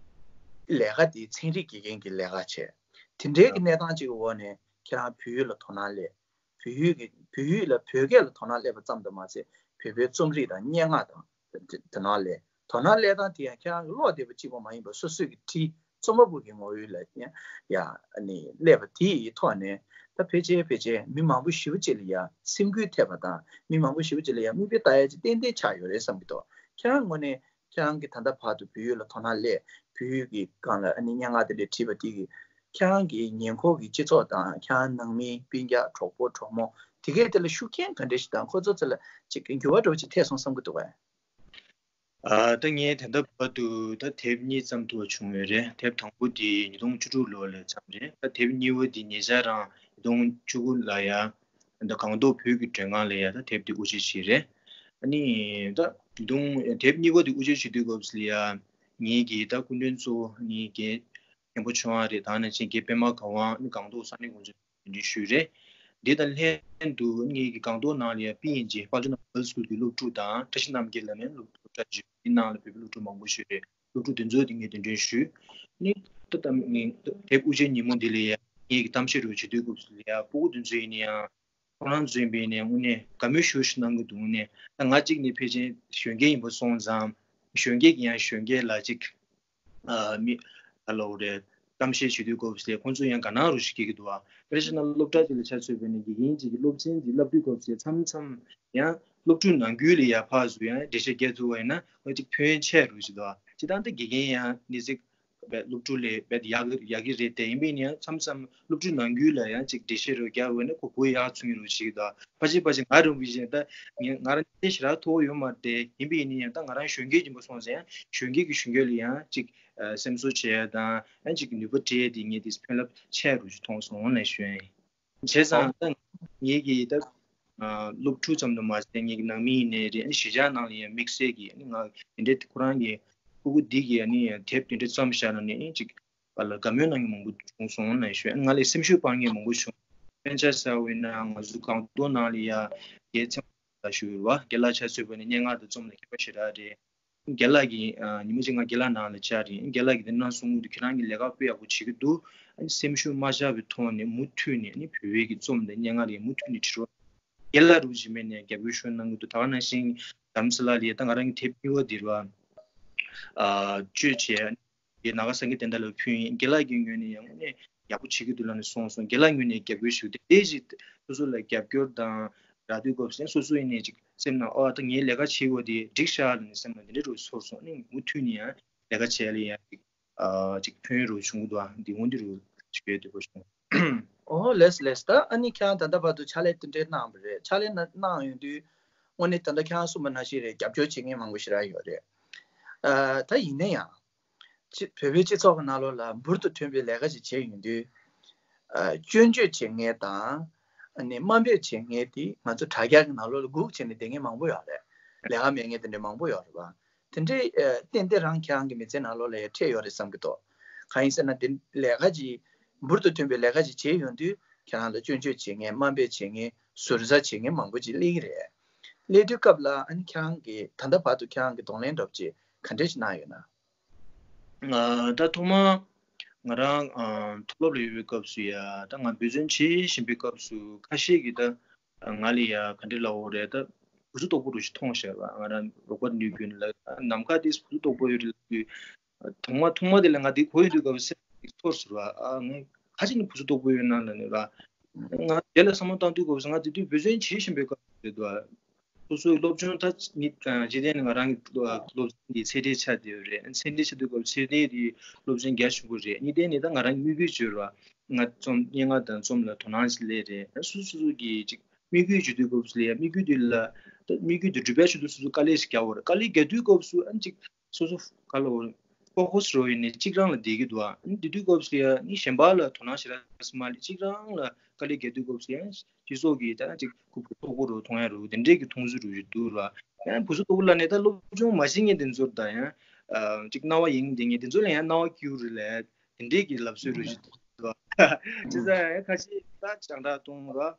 ལས་ཀ་དེ་ཚན་རིག་དགེ་རྒན་གྱི་ལས་ཀ་བྱས། དེ་འདྲའི་གི་གནས་སྟངས་ཅིག་གི་འོག་ནས་ཁྱེད་རང་བོད་ཡིག་ལ་དོ་སྣང་སླེབས། བོད་ཡིག་གི་བོད་ཡིག་ལ་བོད་སྐད་ལ་དོ་སྣང་སླེབས་པ་ཙམ་དུ་མ་ཟད། བོད་པའི་རྩོམ་རིག་དང་སྙན་ངག་དང་དེ་དོ་སྣང་སླེབས། དོ་སྣང་སླེབས་སྟངས་དེ་ཡང་ཁྱེད་རང་གི་ཀློག་བསྡད་པ་གཅིག་པོ་མ་ཡིན་པར་སོ་སོས་ཀྱི་བྲིས། རྩོམ་པ་པོ་གི་ངོ་བོ་ལ་ཡང་ཡང་ཨ་ནི་སླེབས་པ་དེའི་ཐོག་ནས། ད་ཕལ་ཆེར་ཕལ་ཆེར་མི་མང་པོ་ཞེ་པོ་ཅིག་ལ་ཡང་སེམས་འགུལ་ཐེབས་པ་དང་། མི་མང་པོ་ཞེ་པོ་ཅིག་ལ་ཡང་མིག་དཔེ་ལྟ་ཡ་ཅིག་ཏན་ཏན་ཆགས་ཡོད་རེད་བསམ་གྱི་འདུག་ཁྱེད་རང་ངོས་ནས་ཁྱེད་རང་གིས་ད་ལྟ་བར་དུ་བོད་ཡིག་ལ་དོ་སྣང་སླེབས། བོད་ཡིག་གི་སྒང་ལ་ཨ་ནི་སྙན་ངག་དེ་འདྲ་བྲིས་པ་དེ་གིས་ཁྱེད་རང་གི་ཉེ་འཁོར་གྱི་སྤྱི་ཚོགས་དང་། ཁྱེད་རང་ནང་མི་སྤུན་ཀྱག་གྲོགས་པོ་གྲོགས་མོ་དེ་གས་དེ་ལ་ཤུགས་རྐྱེན་ག་འདྲ་ཞིག་དང་། ཁོ་ཚོ་ཚོ་ལ་ཅིག་འགྱུར་བ་འདྲ་བོ་ཅིག་ཐེབས་སོང་བསམ་གྱི་འདུག་གས། ཨ། ད་ངས་ད་ལྟ་བར་དུ་ད་དེབ་གཉིས་བརྩམས་ཐུབ་པ་བྱུང་ཡོད་རེད། དེབ་དང་པོ་དེ་ཉིས་སྟོང་བཅུ་དྲུག་ལོ་ལ་བརྩམས་རེད། ད་དེབ་གཉིས་པ་དེ་ཉེ་ཆར་རང་ཉིས་སྟོང་བཅུ་དགུ་ལ་ཡ་ད་སྒང་ཏོག་བོད་ཀྱི་མགྲོན་ཁང་ལ་ཡ་ད་དེབ་དེ་དབུ་འབྱེད་བྱས་རེད། ཨ་ནི་ད་ ད་དུང་དེབ་གཉིས་པ་དེ་དབུ་འབྱེད་བྱེད་དུས་སྐབས་སུ་ལ་ཡ་ངེད་ཀྱི་ད་སྐུ་མགྲོན་གཙོ་བོ་ངེད་ཀྱི་མཁན་པོ་ཆོས་དབང་རེད། ད་ནང་བཞིན་རྒན་པད་མ་དགའ་དབང་ནི་སྒང་ཏོག་ས་གནས་འགོ་འཛིན་གདན་འདྲེན་ཞུས་རེད། འདི་དང་ལྷན་དུ་ངེད་ཀྱི་སྒང་ཏོག་ནང་ལ་ཡ་པི་ཨེན་ཇི་དཔལ་ལྡན་ནང་བ་གྷརལ་སི་སི་ཀུལ་གྱི་སློབ་ཕྲུག་དང་བཀྲ་ཤིས་རྣམ་རྒྱལ་ལ་ནས་སློབ་ཕྲུག་འདི་ནང་ལ་བོད་པའི་སློབ་ཕྲུག་མང་པོ་ཞིག་རེད། སློབ་ཕྲུག་དེ་ཚོ་དེ་ངས་གདན་འདྲེན་ཞུས། ནི་ད་ལྟ་ངས་དེབ་དབུ་འབྱེད་ཉིན་མོ་འདི་ལ་ཡ་ངེད་ཀྱི་གཏམ་བཤད་རུ་བྱེད་དུས་སྐབས་སུ་ལ་ཡ་སྤུ་གུ་དེ་ཚོ་ཡིན་ན་ཡང་ཁོ་རང་ཚོ་ཡིན་པས་ནས་དངོས་གནས་དགའ་མོས་ཞེ་པོ་ཞིག་གནང་གི་འདུག་ནས་ད་ང་གཅིག་ནས་ཕལ་ཆེར་གཞོན་སྐྱེས་ཡིན་པ་སོང་ཙང་གཞོན་སྐྱེས་ཀྱི་ཡང་གཞོན་སྐྱེས་ལ་གཅིག་ཨ་མི་ཨ་ལོ་རེད། གཏམ་བཤད་བྱེད་དུས་སྐབས་སུ་ལ་ཁོང་ཚོ་ཡང་དགའ་སྣང་རུ་ཞིག་སྐྱེ་གི་འདུག་ཨ། དཔེར་བཞག་ན་སློབ་གྲྭ་དེ་ལ་ཆ་མཚོན་པ་ཡིན་ན་དགེ་རྒན་གཅིག་གིས་སློབ་ཚན་འདི་བསླབ་དུས་སྐབས་སུ་མཚམས་མཚམས་ཡང་སློབ་ཕྲུག་ནང་ཁུལ་ལ་ཡ་ཕར་ཚུར་ཡང་འགྲེལ་བཤད་རྒྱག་ཐུབ་པ་ཡིན་ན་ཨ་གཅིག་ཕན་ཡོན་ཆེ་རུ་ཞིག་འདུག་ཨ། སྤྱིར་བཏང་ད་དགེ་རྒན་ཡང་ནི་ཚིག་བས་སློབ་ཕྲུག་ལས་བས་ཡག་གི་ཡག་གི་རེད་དེ། ཡིན་པས་ནི་ཡང་མཚམས་མཚམས་སློབ་ཕྲུག་ནང་ཁུལ་ལ་ཡང་ཅིག་འགྲེལ་བཤད་རོ་རྒྱག་འོས་ན་གོ་གོ་ཡག་ཚུགས་ཡིན་རོ་ཞིག་དང་ཕལ་ཆེར་ཕལ་ཆེར་ང་རང་བཞིན་ད་ངས་ང་རང་ཚེ་ཞེ་དྲག་མཐོ་བོ་ཡོད་མ་རེད་དེ། ཡིན་པས་ནི་ཡང་ད་ང་རང་གཞོན་སྐྱེས་ཡིན་པ་སོང་ཙང་ཡང་གཞོན་སྐྱེས་ཀྱི་གཞོན་སྐྱེས་ལ་ཡང་ཅིག་སེམས་གསོ་བྱེད་ཡ་དང་ཡང་ཅིག་ནུས་པ་སྤྲད་དེ་ངས་དེ་ཕན་རླབས་ཆེ་རུ་ཞིག་མཐོང་སོང་ལ་ཞུ་ཡ་ཡིན། བྱས་ཙང་ད་ངེད་ཀྱི་ད་སློབ་ཕྲུག་ཙམ་དུ་མ་ཟད་ངེད་ཀྱི་ནང་མི་ཡིན་ནའི་རེད། གཞིས་ཆགས་ནང་ལ་ཡང་དམིགས་བསལ་གྱི་ང་དེ་འདྲའི་ཁོ་རང་གི་སྤུ་གུ་འདི་གི་ཡང་ནི་ཡང་དེབ་དེ་འདྲ་བརྩམས་བཞག་ན་ནི་ཅིག་པ་ལ་དགའ་མོས་གནང་མཁན་མང་པོ་བྱུང་སོང་ལ་ཞུ། ང་ལ་སེམས་ཤུགས་སྤར་མཁན་མང་པོ་བྱུང་། དཔེར་ན་ཆ་བཞག་པ་ཡིན་ན་ང་ཚོ་སྒང་ཏོག་ནང་ལ་ཡང་རྒན་ཚེ་དམར་ལགས་ཞུ་བ་རྒན་ལགས་ཆ་མཚོན་པ་ནི་སྙན་ངག་དང་རྩོམ་ལ་མཁས་པ་ཞེ་དྲག་རེད། རྒན་ལགས་ཀྱིས་ཨ་ཉི་མ་གཅིག་ང་རྒན་ལགས་ནང་ལ་བཅར་རིང་རྒན་ལགས་ཀྱིས་དེ་གནང་སོང་གི་འདུག་ཁྱེད་རང་གིས་ལས་ཀ་དཔེ་ཡག་པོ་བྱེད་ཀྱི་འདུག་ཨ་ནི་སེམས་ཤུགས་མ་ཆག་པའི་ཐོག་ནས་མུ་མཐུད་ནས་ཨ་ནི་བོད་པའི་གི་རྩོམ་དང་སྙན་ངག་རེད་མུ་མཐུད་ནས་བྲིས་རོགས། རྒན་ལགས་རུ་བྱེད་མེད་ནས་རྒྱབ་སྐྱོར་ཤུགས་གནང་གི་འདུག་ད་ག་ནང་བཞིན་རྡ་རམ་ས་ལ་ལ་ཡ་ད་ང་རང་གི་དེབ་གཉིས་པ་འདིར་བ་ཨ་བཅོས་བྱས་ཨ་ནི་ནཱ་ག་སངས་རྒྱས་བསྟན་དར་ལ་ཕུལ་ཡིན། རྒན་ལགས་ཀྱི་ངོས་ནས་ཡང་དངོས་གནས་ཡག་པོ་བྱེད་ཀྱི་འདུག་ལབ་ནས་གསུངས་སོང་། རྒན་ལགས་ངོས་ནས་རྒྱབ་སྐྱོར་ཞུ་དེ་དེ་ཞིག་སོ་སོ་ལ་རྒྱབ་སྐྱོར་དང་རག་དུས་སྐབས་སུ་སོ་སོ་ཡིན་ནས་ཅིག་སེམས་ནང་ཨོ་ད་ངའི་ལས་ཀ་བྱེད་དགོས་དེ་འགྲིག་ཤག་ལབ་ནས་སེམས་ནང་དེ་འདྲ་རུ་ཚོར་སོང་། ཨ་ནི་མུ་མཐུད་ནས་ཡང་ལས་ཀ་བྱས་ལ་ཡང་ཅིག་ཨ་ཅིག་ཕན་ཡོན་རུ་བྱུང་གི་འདུག་ཨ་འདི་འོན་ཏེ་རུ་ཞུ་ཡས་འདུག་གོ་བྱུང་། ཨོ་ལེས་ལེས། ད་ཨ་ནི་ཁྱེད་རང་ད་ལྟ་བར་དུ་ཕྱག་ལས་དེ་འདྲའི་གནང་བ་རེད། ཕྱག་ལས་གནང་ཡོང་དུས་དངོས་གནས་ད་ལྟ་ཁྱེད་རང་གསུངས་པ་ནང་བཞིན་རེད། རྒྱབ་སྐྱོར་བྱེད་མཁན་མང་པོ་ཞེ་དྲག་ཡོད་རེད། ཨ་ད་ཡིན་ན་ཡང་སྤྱི་བོད་པའི་སྤྱི་ཚོགས་ཀྱི་ནང་ལོགས་ལ་འབུར་དུ་ཐོན་པའི་ལས་ཀ་ཞིག་བྱས་ཡོང་དུས། ཨ་སྐྱོན་བརྗོད་བྱེད་མཁན་དང་ཨ་ནི་དམའ་འབེབས་བྱེད་མཁན་དེ་ང་ཚོ་དྲ་རྒྱ་གི་ནང་ལོགས་ལ་སྒུག་བྱས་ནས་བསྡད་མཁན་མང་པོ་ཡོད་རེད། ལས་ཀ་མེད་མཁན་དེ་འདྲ་མང་པོ་ཡོད་རེད་པ། དེ་འདྲའི་ཨ་ཏན་ཏན་རང་ཁྱེད་རང་གི་མི་ཚེ་ནང་ལོགས་ལ་ཡང་འཕྲད་ཡོད་རེད་བསམ་གྱི་འདུག་གང་ཡིན་ཟེར་ན་དེ་ལས་ཀ་ཅིག་འབུར་དུ་ཐོན་པའི་ལས་ཀ་ཅིག་བྱས་ཡོང་དུས་ཁྱེད་རང་ལ་སྐྱོན་བརྗོད་བྱེད་མཁན་དམའ་འབེབས་བྱེད་མཁན་ཟུར་ཟ་བྱེད་མཁན་མང་པོ་ཅིག་སླེབས་ཀྱི་རེད། སླེབས་དུས་སྐབས་ལ་ཨ་ནི་ཁྱེད་རང་གིས་ད་ལྟ་བར་དུ་ཁྱེད་རང་གིས་གདོང་ལེན་འདྲ་པོ་ཅིག་ག་འདྲས་ཅིག་གནང་ཡོད་ན། ཨ་ད་ཐོག་མར་ང་རང་ཨ་མཐོ་སློབ་ལ་ཡོད་པའི་སྐབས་སུ་ཡ་ད་ང་འབད་བརྩོན་བྱེད་བཞིན་པའི་སྐབས་སུ་ཁ་ཤས་ཀྱིས་ད་ང་ལ་ཡ་ག་འདྲས་ལབ་དགོས་རེད། ད་བུ་ཚ་དོག་པོ་རུ་ཞིག་མཐོང་བཞག་པ། ང་རང་རོགས་པ་ནུས་རྒྱུ་ལ་ནམ་མཁའ་དེ་བུ་ཚ་དོག་པོ་ཡོད་རེད་ལབ་དུས། ཐོག་མ་ཐོག་མ་དེ་ལ་ང་འདི་གོ་ཡོང་དུས་སྐབས་སུ་སེམས་ཚོར་ཟེར་བ། ཨ་ངས་ཁ་ཅིག་ནི་བུ་ཚ་དོག་པོ་ཡོད་ན་ལབ་ནས་ར། ང་དེ་ལ་བསམ་བློ་བཏང་དུས་སྐབས་སུ་ང་དེ་དུས་འབད་བརྩོན་བྱེད་བཞིན་པའི་སྐབས་རེད་འདུག་སོ་སོའི་སློབ་སྦྱོང་ད་ནི་འཇིག་རྟེན་ནི་ང་རང་གི་སློབ་ཚན་འདི་ཚད་ལྡན་ཆགས་བསྡད་ཡོད་རེད། ཚད་ལྡན་ཆགས་དུས་སྐབས་ཚད་ལྡན་དེ་སློབ་ཚན་རྒྱ་ཆེན་པོ་རེད། གཉིས་ལྡན་ནི་ད་ང་རང་དམིགས་ཡུལ་བརྗོད་ར། ང་རྩོམ་སྙན་ངག་དང་རྩོམ་ལ་དོ་སྣང་ཞིག་སླེབས་རེད། སོ་སོ་སོ་གི་ཅིག་དམིགས་ཡུལ་བརྗོད་དུས་སྐབས་སུ་ལ་ཡ་དམིགས་ཡུལ་དེ་ལ་ད་དམིགས་ཡུལ་དེ་འགྲུབ་པའི་ཆེད་དུ་སོ་སོ་དཀའ་ལས་ཞིག་རྒྱག་དགོས་རེད། དཀའ་ལས་རྒྱག་དུས་སྐབས་སུ་ཨ་ནི་ཅིག་སོ་སོ་ག་ལ་ཧྥོ་ཁོ་སི་རོ་ཡིན་ནས་གཅིག་རང་ལ་བསྡད་ཀྱི་འདུག་ཨ་ནི་དེ་དུས་སྐབས་སུ་ཡ་ནི་གཞན་པ་ལ་དོ་སྣང་ཞེ་དྲག་མ་ལས་གཅིག་རང་ལ་དཀའ་ལས་རྒྱག་དུས་སྐབས་སུ་ཡང་སྤྱི་ཚོགས་ཀྱི་ད་ཅིག་ཁུ་ཁུ་ཁོ་ཁོ་རུ་མཐོང་ཡ་རུ་དེ་འདྲས་ཀྱི་མཐོང་ཚུལ་རུ་ཞིག་འདུག་ར། ཡང་བུ་ཚ་དོག་པོ་ལབ་ནས་ད་སློབ་སྦྱོང་མ་བྱེད་མཁན་དེ་ཚོར་ད་ཡང་ཅིག་སྣང་བ་ཡེངས་བསྡད་མཁན་དེ་ཚོ་ལ་ཡང་སྣང་བ་སྐྱིད་པོ་རེད་ལ་དེ་འདྲས་ཀྱི་ལབ་སྲོལ་རུ་ཞིག་འདུག་ར། བྱས་ཙང་ཡང་ཁ་ཤས་ད་ཅང་ད་གཏོང་ར།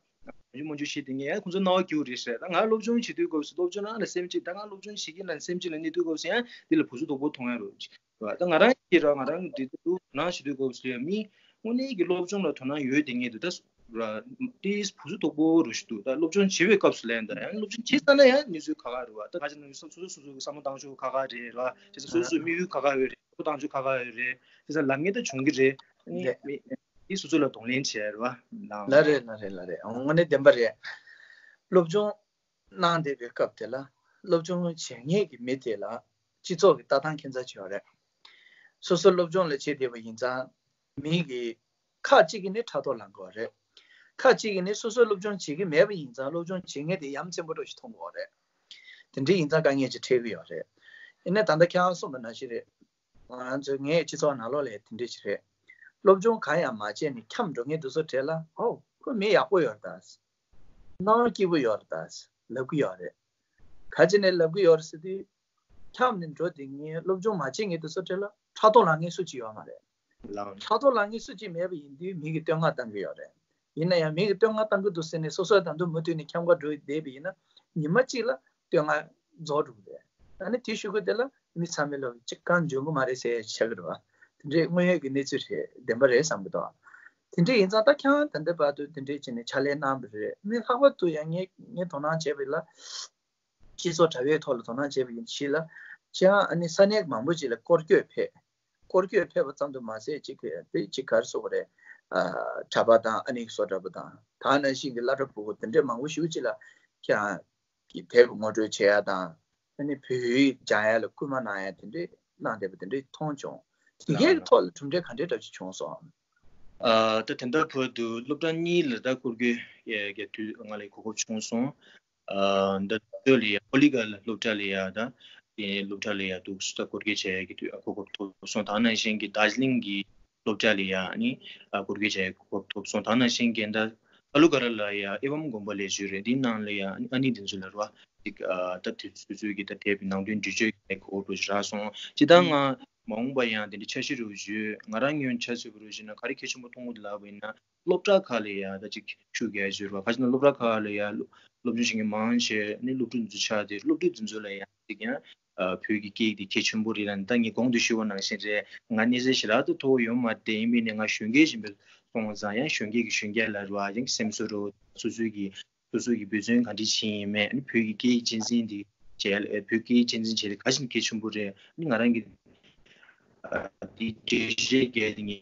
མཇུག་མ་མཇུག་བྱེད་དེ་ངས་ཡང་ཁོང་ཚོ་སྣང་བ་སྐྱིད་པོ་རེད་ཟེར། ད་ང་སློབ་སྦྱོང་བྱེད་དུས་སྐབས་སུ་སློབ་སྦྱོང་ནང་ལ་སེམས་ཅིག་ད་ང་སློབ་སྦྱོང་བྱེད་ཀྱི་ན་སེམས་ཅིག་ལ་གནས་དུས་སྐབས་སུ་ཡང་འདི་ལ་བུ་ཚ་དོག་པོ་མཐོང་ཡ་རུ་ར། ད་ང་རང་གིས་ར་ང་རང་གི་འདི་ལུགས་ནང་བྱེད་དུས་སྐབས་སུ་ཡང་མི་དངོས་གནས་ཀྱི་སློབ་སྦྱོང་ལ་དོ་སྣང་ཡོད་དེ་ངས་འདི་ད་ར་ཏིས་བུ་ཚ་དོག་པོ་རུ་ཞིག་འདུག་ད་སློབ་སྦྱོང་བྱེད་པའི་སྐབས་སུ་ལན་ད་ཡང་སློབ་སྦྱོང་བྱེད་ས་ན་ཡང་གནས་ཚུལ་ཁག་ཁག་རེད་བ། ད་ཁ་ཅིག་ནང་སོ་སོ་སོ་སོ་བསམ་བློ་བཏང་ཕྱོགས་ཁག་ཁག་རེད་ར། བྱས་ཙང་སོ་སོའི་དམིགས་ཡུལ་ཁག་ཁག་ཡོད་རེད། བསམ་བློ་བཏང་ཕྱོགས་ཁག་ཁག་ཡོད་རེད། བྱས་ཙང་ལབ་མཁན་ད་བྱུང་གི་རེད། ཨ་ནི་རེད། མི་དེ་སོ་སོ་ལ་གདོང་ལེན་བྱས་རེད་བ། ལ་རེད་ལ་རེད་ལ་རེད། དངོས་གནས་བདེན་པ་རེད། སློབ་སྦྱོང་གནང་བསྡད་པའི་སྐབས་དེ་ལ་སློབ་སྦྱོང་བྱེད་མཁན་གྱི་མི་དེ་ལ་སྤྱི་ཚོགས་ཀྱི་ལྟ་སྟངས་ཁྱད་མཚར་ཅིག་ཡོད་རེད། སོ་སོ་སློབ་སྦྱོང་ལ་བྱེད་བསྡད་པ་ཡིན་ཙང་མི་གི་ཁག་ཅིག་གིས་ནི་ཕྲག་དོག་ལངས་ཀྱི་ཡོད་རེད། ཁག་ཅིག་གིས་ནི་སོ་སོ་སློབ་སྦྱོང་བྱེད་ཀྱི་མེད་པ་ཡིན་ཙང་སློབ་སྦྱོང་བྱེད་མཁན་དེ་ཡ་མཚན་པོ་འདྲ་ཞིག་མཐོང་གི་ཡོད་རེད། དེ་འདྲ་ཡིན་ཙང་དཀའ་ངལ་ཅིག་འཕྲད་ཀྱི་ཡོད་རེད། ཡིན་ནའི་ད་ལྟ་ཁྱེད་རང་གསུངས་པ་ནང་བཞིན་རེད། ང་ཚོའི་ངའི་སྤྱི་ཚོགས་ནང་ལོགས་ལ་དེ་འདྲ་ཞིག་རེད། སློབ་སྦྱོང་གང་ཡང་མ་བྱས་ནས་འཁྱམས་འགྲོ་མཁན་དེ་ཚོ་གྲས་ལ་ཨོ་ཁོ་མི་ཡག་པོ་ཡོད་རེད་ད། སྣང་བ་སྐྱིད་པོ་ཡོད་རེད་ད་ལབ་ཀྱི་ཡོད་རེད། ག་ཅི་ནས་ལབ་གི་ཡོད་རེད་ཟེར་དུས། འཁྱམས་ནས་འགྲོ་དེ་ངས་སློབ་སྦྱོང་མ་བྱེད་མཁན་དེ་ཚོ་གྲས་ལ་ཕྲག་དོག་ལངས་མཁན་སུ་གཅིག་ཡོད་མ་རེད། ལངས། ཕྲག་དོག་ལངས་མཁན་སུ་གཅིག་མེད་པ་ཡིན་དུས་མི་གིས་བསྟོད་བསྔགས་བཏང་གི་ཡོད་རེད། ཡིན་ན་ཡང་མི་གིས་བསྟོད་བསྔགས་བཏང་གི་འདུག་ཟེར་ནས་སོ་སོས་ད་དུང་མུ་མཐུད་ནས་འཁྱམ་ག་འགྲོ་བསྡད་པ་ཡིན་ན་ཉི་མ་གཅིག་ལ་བསྟོད་བསྔགས་རྫོགས་འགྲོ་གི་རེད། ཨ་ནི་དེ་ཞུ་གི་དེ་ལ་མི་ཚང་མས་ལབ་གཅིག་གང་འཇོན་གི་མ་རེད་ཟེར་ཆགས་ཀྱི་རེད་བ། དེ་འདྲའི་དངོས་ཡོད་ཀྱི་གནས་ཚུལ་རེད། བདེན་པ་རེད་བསམ་གི་འདུག་དེ་འདྲ་ཡིན་ཙང་ད་ཁྱེད་རང་ད་ལྟ་བར་དུ་དེ་འདྲས་བྱས་ནས་ཕྱག་ལས་གནང་བ་རེད། ཨ་ནི་ལྷག་པར་དུ་ཡང་ངས་ངས་དོ་སྣང་བྱས་པ་ལ། སྤྱི་ཚོགས་དྲ་བའི་ཐོག་ལ་དོ་སྣང་བྱས་པ་ཡིན་ཕྱིན་ལ། ཅང་ཨ་ནི་ས་གནས་མང་པོ་ཅིག་ལ་སྐོར་སྐྱོད་ཕེབས། སྐོར་སྐྱོད་ཕེབས་པ་ཙམ་དུ་མ་ཟད་ཅིག་གི་དེ་ཅིག་ག་རེ་ཟེར་དགོས་རེད། ཨ། གྲྭ་པ་དང་ཨ་ནི་བཟོ་གྲྭ་པ་དང་ད་ནང་བཞིན་གྱི་སློབ་གྲྭ་ཕྲུ་གུ་དེ་འདྲའི་མང་པོ་ཞེ་པོ་ཅིག་ལ་ཁྱེད་རང་གིས་དེབ་ངོ་སྤྲོད་བྱེད་ཡ་དང་ཨ་ནི་བོད་ཡིག་སྦྱང་ཡ་ལ་སྐུལ་མ་གནང་ཡ་དེ་འདྲའི་གནང་བསྡད་པ་དེ་འདྲའི་མཐོང་བྱུང་། དེ་གའི་ཐོག་ལ་གྲུབ་འབྲས་ག་འདྲའི་འདྲ་ཅིག་བྱུང་སོང་། ཨ། ད་དེ་འདྲ་བར་དུ་སློབ་གྲྭ་གཉིས་ལ་ད་སྐོར་སྐྱོད་ཀྱི་དུས་ང་ལ་གོ་སྐབས་བྱུང་སོང་། ཨ། ད་སྟོད་ལ་ཡ་ཧོ་ལི་ག་ལ་སློབ་གྲྭ་ལ་ཡ་ད་དེ་སློབ་གྲྭ་ལ་ཡ་འདུག་ད་སྐོར་སྐྱོད་བྱས་ཀྱི་དུས་གོ་སྐབས་ཐོབ་སོང་། ད་ནང་བཞིན་གྱི་དར་ཇི་ལིང་གི་སློབ་གྲྭ་ལ་ཡ་ནི་ཨ་སྐོར་སྐྱོད་བྱས་གོ་སྐབས་ཐོབ་སོང་། ད་ནང་བཞིན་གྱི་ད་ཀ་ལུ་ག་ར་ལ་ཡ་ཨེ་བམ་དགོན་པ་ལས་བྱོས་རེད། འདི་ནང་ལ་ཡ་ཨ་ནི་འདི་ཚོ་ལ་ར་ཅིག་ཨ་ད་དུས་ཚོད་ཚོད་ཀྱི་ད་དེབ་ནང་དོན་འབྲི་བརྗོད་ཀྱི་གོ་སྐབས་རག་སོང་། ཅི་ད་ང་མ་འོངས་པ་ཡང་དེ་འདྲ་འཆར་གཞི་རུ་བརྗོད། ང་རང་ཉོན་ཆ་ཚོད་པ་རུ་བཞིན་ན་ག་རེ་གལ་ཆེན་པོ་མཐོང་གི་འདུག་ལབ་པ་ཡིན་ན། སློབ་གྲྭ་ཁག་ལ་ཡ་ད་ཅིག་ཤུགས་རྒྱག་བརྗོད་རོགས། ཁ་ཅིག་ན་སློབ་གྲྭ་ཁག་ལ་ཡ་སློབ་སྦྱོང་བྱེད་མཁན་མང་ཆེ་ནི་སློབ་ཕྲུག་འཛུལ་ཆགས་ཏེ་སློབ་ཕྲུག་འཛིན་ཚོ་ལ་ཡ་ཅིག་ཡང་བོད་ཀྱི་སྐད་ཡིག་དེ་གལ་ཆེན་པོ་རེད་ལ། ད་ངས་གོང་དུ་ཞུས་པ་ནང་བཞིན་རེད། ང་གནས་ཚད་ཞེ་དྲག་ཏུ་མཐོ་བོ་ཡོད་མ་རེད། ཡིན་པས་ནས་ང་གཞོན་སྐྱེས་ཡིན་པས་སོང་ཙང་ཡང་གཞོན་སྐྱེས་ཀྱི་གཞོན་སྐྱེས་ལ་རོགས་ཡང་སེམས་གསོ་རོགས། སོ་སོའི་གི་སོ་སོ་གི་འབད་བརྩོན་ག་འདྲ་བྱེད་ཡིན་མེད། ཨ་ནི་བོད་ཀྱི་སྐད་ཡིག་གཅེས་འཛིན་འདི་བྱས་ལ་བོད་སྐད་ཡིག་གཅེས་འཛིན་བྱས་ཏེ་ག་ཞིག་གལ་ཆེན་པོ་རེད། ཨ་ནི་ང་རང་གི་འདི་འགྲེལ་བཤད་རྒྱག་ནས་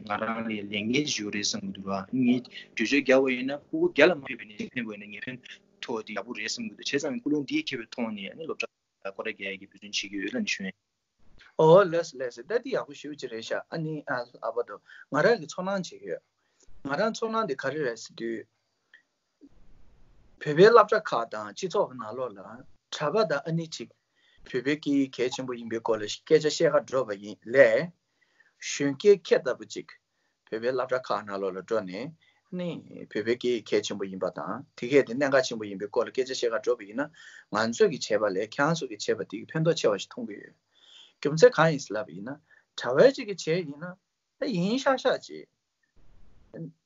ང་རང་ལ་ལས་འགན་ཞིག་ཡོད་རེད་བསམ་གྱི་འདུག་ཨ་ནི་ངས་འགྲེལ་བཤད་རྒྱག་པ་ཡིན་ན་ཕྲུ་གུ་བརྒྱ་ལ་མ་ཕེབས་པ་ཡིན་ན་གཅིག་ཕན་པ་ཡིན་ན་ངེས་ཕན་ཐོགས་དེ་ཡག་པོ་རེད་བསམ་གྱི་འདུག་བྱས་ཙང་ཀུན་སློང་འདིའི་ཁྱད་པར་མཐོང་ནས་ཨ་ནི་སློབ་གྲྭ་སྐོར་ར་རྒྱག་ཡག་གི་འབད་བརྩོན་བྱེད་ཀྱི་ཡོད་ལབ་ནས་ཞུ་ཡིན། ཨོ་ལགས་སོ་ལགས་སོ། ད་འདི་ཡག་པོ་ཞེ་པོ་ཅིག་རེད་ཤག་ཨ་ནི་ཨ་ཨ་ཕ་དོ་ང་རང་གི་ཚོར་སྣང་བྱེད་ཀྱི་ཡོད། ང་རང་ཚོར་སྣང་འདི་ག་རེ་རེད་ཟེར་དུས། བོད་པའི་སློབ་གྲྭ་ཁག་དང་སྤྱི་ཚོགས་ཀྱི་ནང་ལོགས་ལ་གྲྭ་པ་དང་ཨ་ནེ་གཅིག་བོད་པའི་སྐད་ཡིག་གལ་ཆེན་པོ་ཡིན་པའི་སྐོར་ལ་སྐད་ཆ་བཤད་ག་འགྲོ་བ་ཡིན་ལས། གཞོན་སྐྱེས་ཁྱེད་ལྟ་བུ་གཅིག་བོད་པའི་སློབ་གྲྭ་ཁག་ནང་ལོགས་ལ་འགྲོ་ནས་ནི་བོད་པའི་སྐད་ཡིག་གལ་ཆེན་པོ་ཡིན་པ་དང་དེ་གས་དེ་གནད་འགག་ཆེན་པོ་ཡིན་པའི་སྐོར་ལ་སྐད་ཆ་བཤད་ག་འགྲོ་བ་ཡིན་ན་ང་ཚོས་ཀྱི་བྱས་པ་ལས་ཁྱེད་རང་ཚོ་གི་བྱས་པ་དེ་གི་ཕན་ཐོགས་ཆེ་བ་ཞིག་མཐོང་གི་ཡོད། རྒྱུ་མཚན་གང་ཡིན་ཟེར་ལབ་པ་ཡིན་ན་གྲྭ་པ་གཅིག་གི་བྱས་ཡིན་ན། ད་ཡིན་ཤག་ཤག་ཅིག་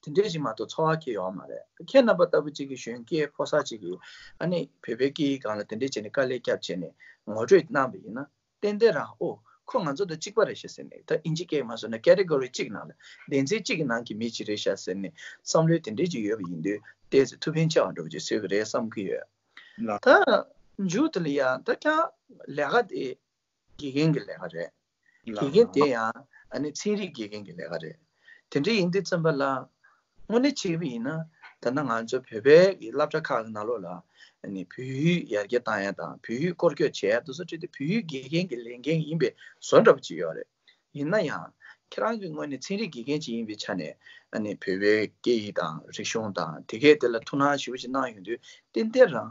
དེ་འདྲས་ཅིག་མ་གཏོགས་འཚོ་བ་སྐྱེལ་ཡོང་མ་རེད། ཁྱེད་རྣམ་པ་ལྟ་བུ་ཅིག་གིས་གཞོན་སྐྱེས་ཕོ་གསར་ཅིག་གིས་ཨ་ནི་བོད་པའི་སྐད་ཡིག་སྒང་ལ་དེ་འདྲས་བྱས་ནས་དཀའ་ལས་བརྒྱབ་བྱས་ནས་ངོ་སྤྲོད་གནང་བ་ཡིན་ན་ཏན་ཏན་རང་ཨོ་ཁོ་ང་ཚོ་དང་གཅིག་པ་རེད་ཤག་ཟེར་ནས། ད་ཨིན་ཇི་སྐད་མ་སོང་ན་ཀེ་ཊི་གོ་རི་གཅིག་ནང་ལ་སྡེ་ཚན་གཅིག་གི་ནང་གི་མི་ཅིག་རེད་ཤག་ཟེར་ནས་བསམ་བློའི་དེ་འདྲས་ཅིག་ཡོད་པ་ཡིན་དུས་ཏོག་ཙམ་ཐུགས་ཕན་ཆེ་བ་འདྲ་བོ་ཅིག་བཟོས་ཀྱི་རེད་བསམ་གྱི་ཡོད། ལགས། ད་མཇུག་ཏུ་ལ་ཡང་ད་ཀྱང་ལས་ཀ་དེ་དགེ་རྒན་གྱི་ལས་ཀ་རེད། དགེ་རྒན་དེ་ཡང་ཨ་ནི་ཚན་རིག་དགེ་རྒན་གྱི་ལས་ཀ་རེད། དེ་འདྲ་ཡིན་དུས་ཙམ་པ་ལ་དངོས་གནས་བྱས་པ་ཡིན་ན་ད་ལྟ་ང་ཚོ་བོད་པའི་གི་སློབ་གྲྭ་ཁག་གི་ནང་ལོགས་ལ་ཨ་ནི་བོད་ཡིག་ཡར་རྒྱས་བཏང་ཡ་དང་བོད་ཡིག་སྐོར་སྐྱོད་བྱེད་ཡ་དེ་ཚོ་ཁྲིད་དེ་བོད་ཡིག་དགེ་རྒན་གྱི་ལས་འགན་ཡིན་པའི་བཟོ་འདྲ་པོ་ཅིག་ཡོད་རེད། ཡིན་ན་ཡང་ཁྱེད་རང་གི་ངོས་ནས་ཚན་རིག་དགེ་རྒན་ཅིག་ཡིན་པའི་ཆ་ནས་ཨ་ནི་བོད་པའི་སྐད་ཡིག་དང་རིག་གཞུང་དང་དེ་གས་དེ་ལ་ཐུགས་སྣང་ཞེ་པོ་ཅིག་གནང་ཡོང་དུས་ཏན་ཏན་རང་